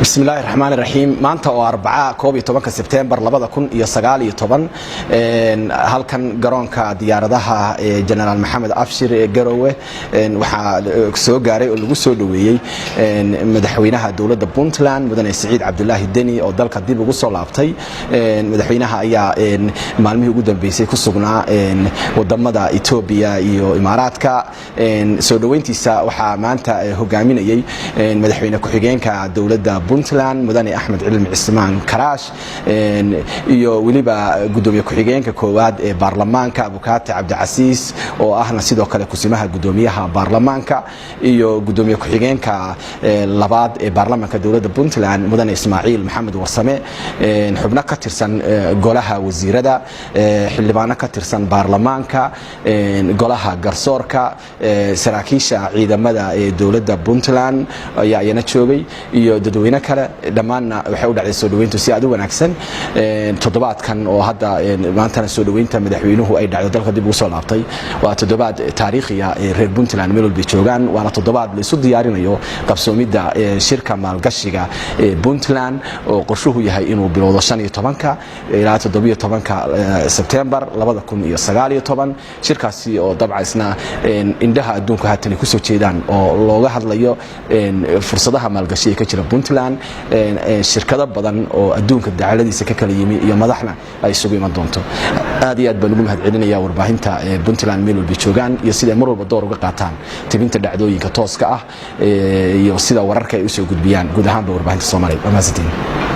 Bismillahi raxmaan raxiim. Maanta oo Arbaca, 11-ka Sebtembar 2019, halkan garoonka diyaaradaha ee Genaraal Maxamed Abshir ee Garowe waxaa soo gaaray oo lagu soo dhoweeyey madaxweynaha dowladda Puntland, Mudane Siciid Cabdulaahi Deni, oo dalka dib ugu soo laabtay. Madaxweynaha ayaa maalmihii ugu dambeysay ku sugnaa wadamada Etoobiya iyo Imaaraadka. Soo dhoweyntiisa waxaa maanta hogaaminayey madaxweyne ku-xigeenka dowladda Puntland, Mudane Axmed Cilmi Cismaan Karaash, iyo weliba gudoomiye ku-xigeenka koowaad ee baarlamaanka, Abukaate Cabdicasiis, oo ahna sidoo kale kusimaha gudoomiyaha baarlamaanka, iyo gudoomiye ku-xigeenka labaad ee baarlamaanka dowladda Puntland, Mudane Ismaaciil Maxamed Warsame, xubno ka tirsan golaha wasiirada, xildhibaano ka tirsan baarlamaanka, golaha garsoorka, saraakiisha ciidamada ee dowladda Puntland ayaa iyana joogay, iyo dadweyne kale. Dhammaanna waxay u dhacday soo dhaweyntu si aad u wanaagsan. Toddobaadkan oo hadda maantana soo dhaweynta madaxweynuhu ay dhacdo, dalka dib ugu soo laabtay, waa toddobaad taariikhiya reer Puntland meel walbay joogaan, waana toddobaad la isu diyaarinayo qabsoomidda shirka maalgashiga ee Puntland, oo qorshuhu yahay inuu bilowdo 15-ka ilaa 17-ka Sebtembar 2019. Shirkaasi oo dabca isna indhaha adduunku haatan ay kusoo jeedaan, oo looga hadlayo fursadaha maalgashi ee ka jira Puntland, shirkado badan oo adduunka dacaladiisa ka kala yimi iyo madaxna ay isugu iman doonto. Aad iyo aad baan ugu mahad celinaya warbaahinta Puntland meel walbay joogaan iyo siday mar walba door uga qaataan tebinta dhacdooyinka tooska ah iyo sida wararka ay usoo gudbiyaan. Guud ahaanba warbaahinta Soomaaliya waa mahadsantiin.